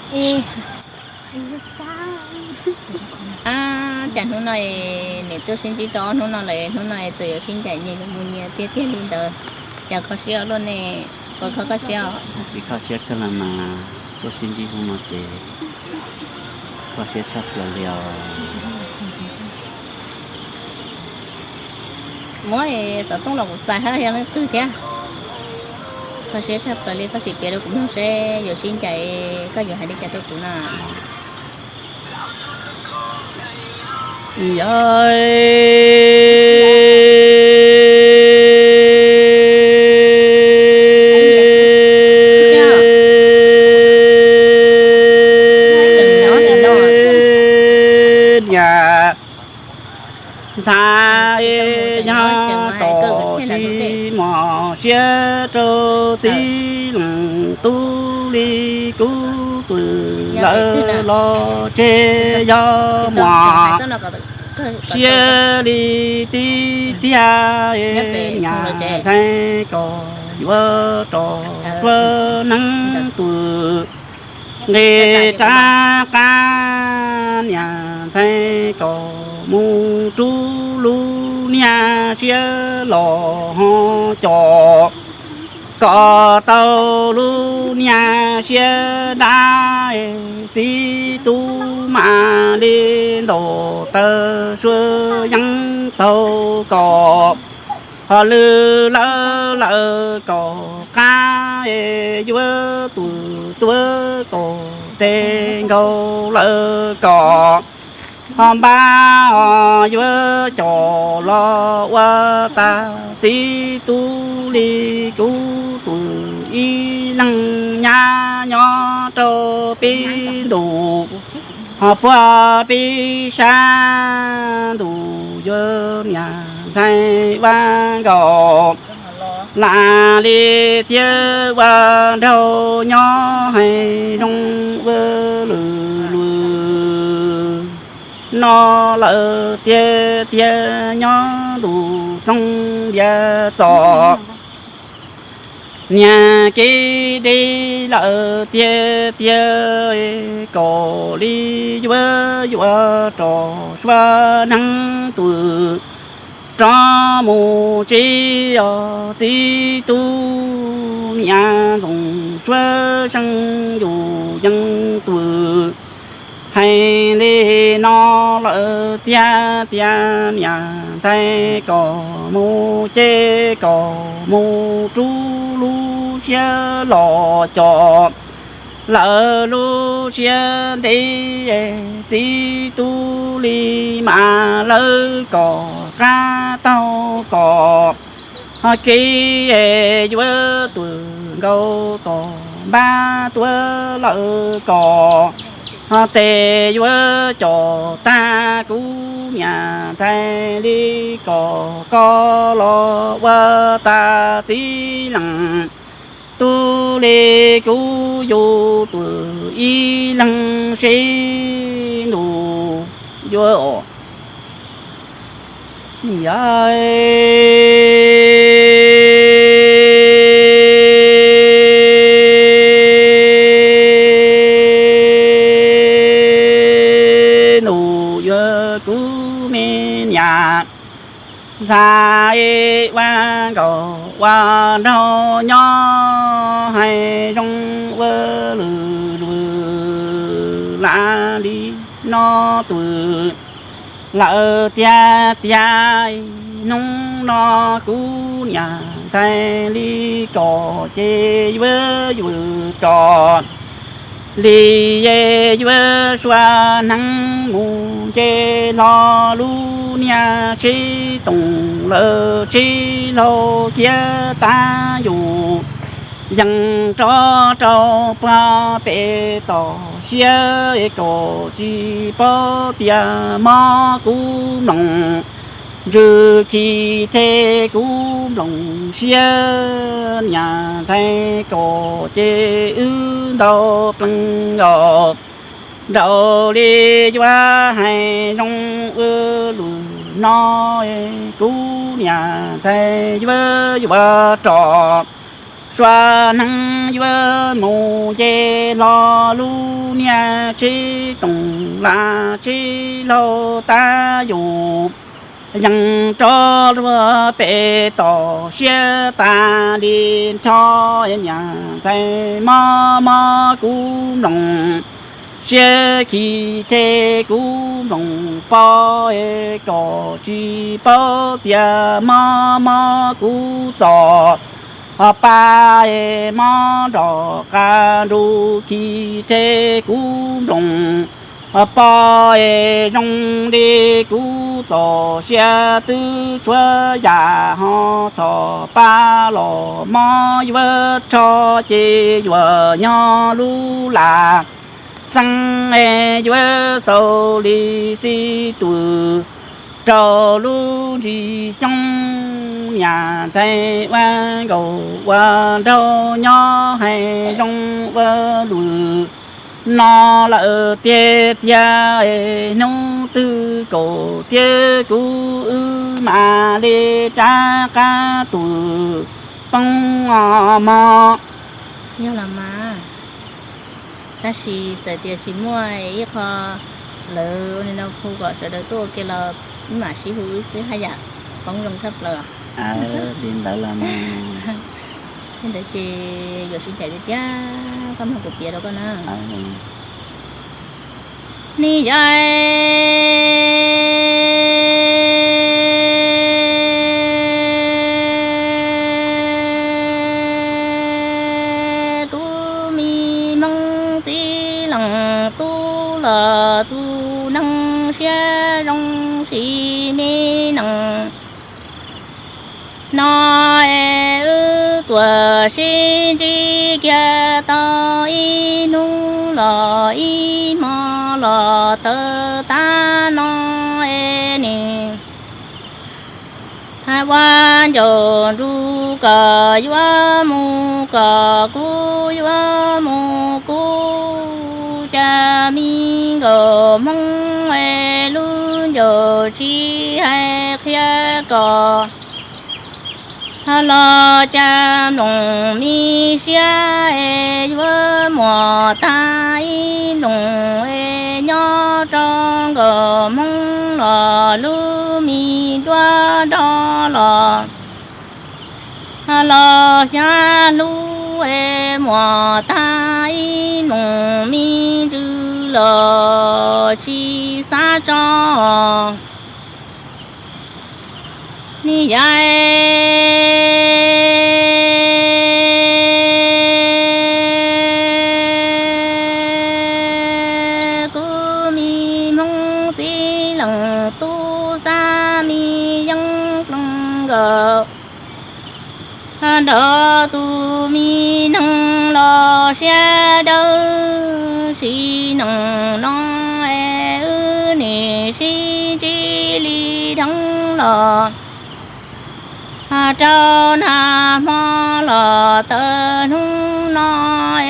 Ab, cas hnub no es niam tuaj sib ntsib tau ob hnub no lawm, hnub no es txawm yuav sib ncaim nyias mus nyias tiag tiag li ntawd. Cas kho siab ua luaj ne, puas kho koj siab os? Tsis kho siab kawg los mas, tuaj sib ntsib hnub no ces kho siab tshaj plaws li os. Muab xov tooj los kuv txais hab yog leej twg thiab. Kho siab tshaj plaws li, koj sim piav rau kuv mloog seb yuav sib ncaim koj yuav hais li cas rau kuv na. Yog niam ntxhais nyob tom tsis mos siab rau txiv leej tub li kuv twb lawm los tseg yog muaj siab li tib tiag. Niam ntxhais kom yuav rov suav neeb twm nqis rov qab, niam ntxhais kom mus rub lub niag siab los ho coj kom tau lub niag siab dab es txiv tub mam li ntaus taw suav yeeb taug kom ho lwj lawv lawm kom qab es yuav tus tuav kom tes nkaus lawm kom ho npab ho yuav coj los ua tag txiv tub li kuv tus ib leeg nyab nyob rau peb ntus ho puag peb sab ntus yuav niam ntxhais vaj nkaus lam li thiab ua nraug nyob hais zoo ua lwm lwm no lawm tiag tiag nyob ntu txooj ntiav txom niag kev deb lawm tiag tiag kom li yuav yuav rov suav neeb twm rov mus tsev os txiv tub. Niam ntxoov suav seej yus yeej twm hais li no lawm tiag tiag, niam ntxhais kom mus ces kom mus rub lub siab los coj lawv lub siab ntev, txiv tub li mas lawv kom qab taug kom ho kev yuav tuam nkaus tom npab tuav lawm kom ho tes yuav coj tag kuv niam ntxhais li kom koj los ua tag txiv leej tub li kuv yus tuam ib leeg sib ntus yuav os. Yog nus yuav kuv me niam ntxhais vaj nkaus ua nraug nyob hais zoo ua lwm lwm lam li no twm lawm tiag tiag. Hnub no kuv niam ntxhais li kom ces yuav yuav rov li yuav sua hneev mus nce hlo lub niag tsheb toom lawm tsheb hlau kiag tag yus yeej rov rau pog pem tom siab kom tsis paub tias mob kuv mloog ntsws khi the kuv mloog siab. Niam ntxhais kom ces wb ntau plees nkaus nraum li yuav hais zoo ua lwm no kuv niam ntxhais yuav yuav rov Tsua hneev yuav mus nce hlo lub niag tsheb toom las tsheb laug tab yus yees rov luag pem tom siab tas li nrho. Niam ntxhais mob mob kuv mloog, siab khi rhe kuv mloog pob, kom tsis paub tias mob mob kuv txom pa, mob nrom qab nruj khi rhe kuv mloog pob, zoo li kuv txom siab twb tshuav yam ho txhom pa los mob yuav rho ces yuav nyob lub lam xeeb es yuav xaus li xib tw rau lub ntsis xyoob. Niam ntxhais ua nkaus ua nraug nyob hais zoo ua lus no lawm tiag tiag, hnub twg kaum tiag kuv wb mam li rov qab tus poob mog. Yog los mas, tab sis txawm tias tsis muaj ib qho lawv ua li no hu kom sawv daws tuaj ua ke los wb mam sib hu wb xwb haj yam poob zoo tshaj plaws. Li ntawd los mas, li ntawd ces yuav sib ncaim tiag tiag, koj mloog kuv piav rau koj na. Ni yai kuv me Hmoob txiv leej tub los tus neeg siab zoo sim me neej no es wb tuam sib ntsib kiag tau ib hnub los ib hmo los tawm tag no es nim ua ncaus nrug kom yuav mus kom kuv yuav mus kuv cas me nkaus Hmoob es lub ncaus tsis hais qhia kom los cas mloog me siab es yuav muaj tag ib nploos es nyob rau nkaus Hmoob los lub me nruab nrog los los xyab hlub es muaj tag ib nploos me ntsws los tsis xav tso. Ni yai kuv me Hmoob txiv leej tub xab me yeeb ploog nkaus nrog tus me neeg los siab dawb sim neej no es wb nim sib ntsib li dheev los rau nag hmo los tawm hnub no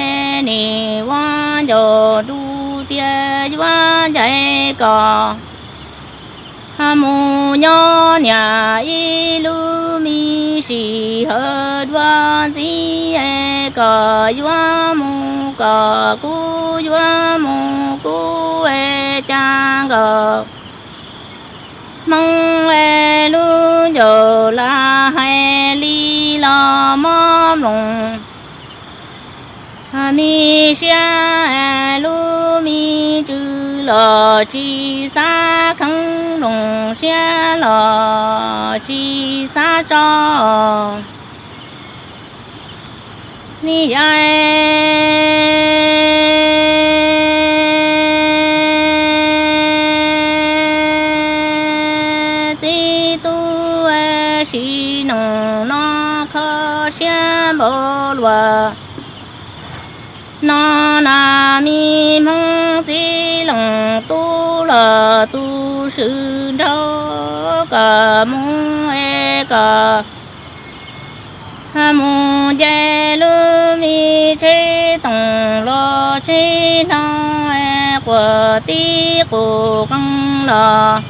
es nim ua ncaus nrug tias yuav ncaim kom mus nyob niam ib lub me sim hawm dua ntxiv es kom yuav mus kom kuv yuav mus kuv es cas nkaus Hmoob es lub ncaus lam hais li los mob mloog me siab es lub me ntsws los tsis xav kheev, mloog siab los tsis xav tso. Ni yai txiv tub sim neej no kho siab npaum luaj no na, me Hmoob txiv leej tub los tu swm nraug kom mus es kom mus nce lub me tsheb toom los tsheb hlau es quas tib qus qeej los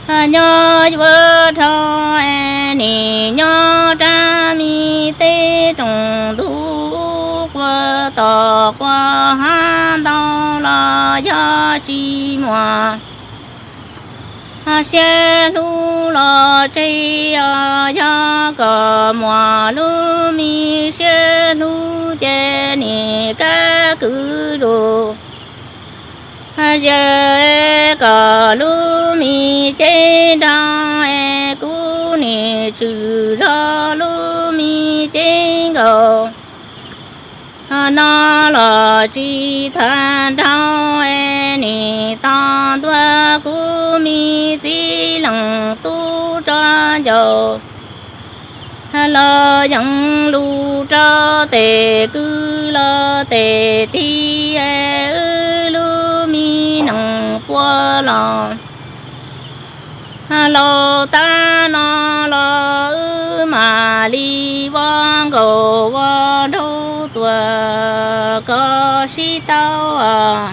Nyob yuav dhau es nim nyob rab me teb tsoom ntug, quaj tos quaj hab ntau los yog tsis muaj siab hlub los tseg os. Yog kom muaj lub me siab hlub ces nim kab kwv zus, yog kom lub me ceeb nrau es kuv nim tswm zog lub me ceeb nkaus no los tsis tag nrau es nim tau ntuag kuv me txiv leej tub tso ncaus los yeej lus rau tes kwv los tes tij es wb lub me neej puas los laus tag no los wb mam li ua nkaus ua nraug tuaj koj sib tau os.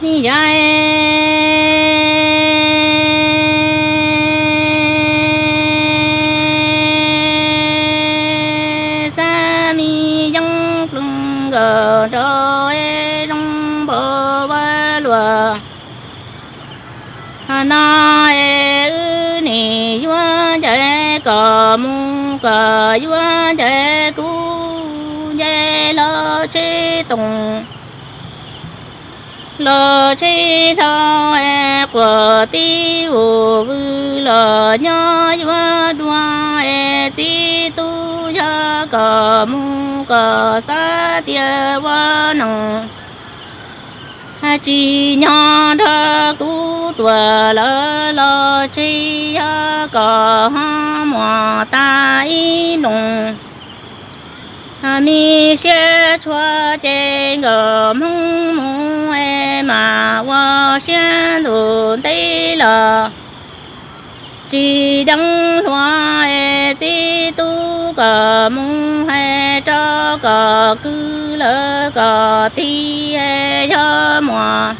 Ni yam xab me yeeb plwg nkawm nrau es zoo npaum vaj luam no es wb nim yuav ncaim kom mus kom yuav ncaim kuv ncaim los tsheb toom los tsheb hlau es quas tib vus vwm los nyob yuav dua es txiv tub yog kom mus kom xav tias ua neej tsis nyob nrog kuv tuaj lawm los tsis yog kom ho muaj tag ib nplooj me siab tshua ces nkawd hmoob mus es mam ua siab ntuj ntev los tsis deev hluas es txiv tub kom mus es rau kom kwv lawv kom tij es yog muaj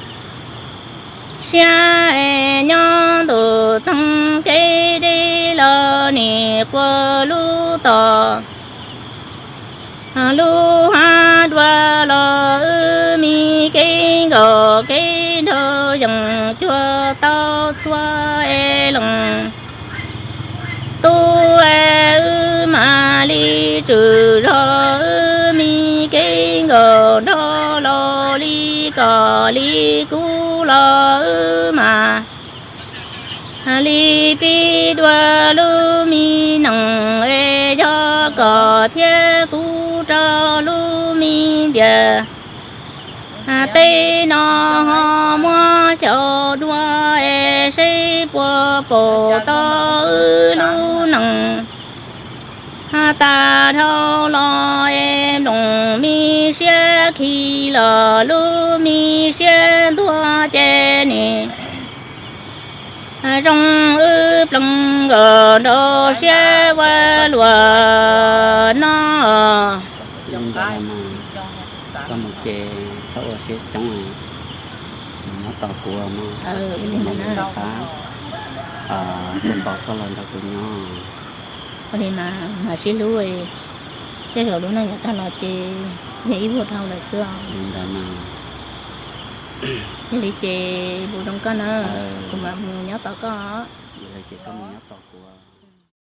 siab es nyob ntuj txeeg kev deb los nim quaj lub tos lub hav dua los wb me kev nkaum kev nraug yeej cuag tau txhua es leej tub es wb mam li tswm zog wb me kev nkaum nraug laus li kom li kuv los wb mam li pib dua lub me neej es yog kom thiab kuv rau lub me ntiaj teb no ho muab xyaum dua es seb puas pom tau wb lub neej tag dhau los es nplooj me siab khi los lub me siab ntuag ces nim zoo wb plees nkaus nraug siab ua luaj no. Koj mus ces txhob ua siab coob, nyob tos kuv mog, mus rau qab, kuv npau koj los nrog kuv nyob. Ua li mas mam sib hlub, tej zaum lub neej yav tag los ces yog ib vuag dhau lawm xwb os. Li ntawd mas. Yog li ces mus zoo koj na, kuv mam mus nyob tos koj. Yog li ces koj mus nyob tos kuv.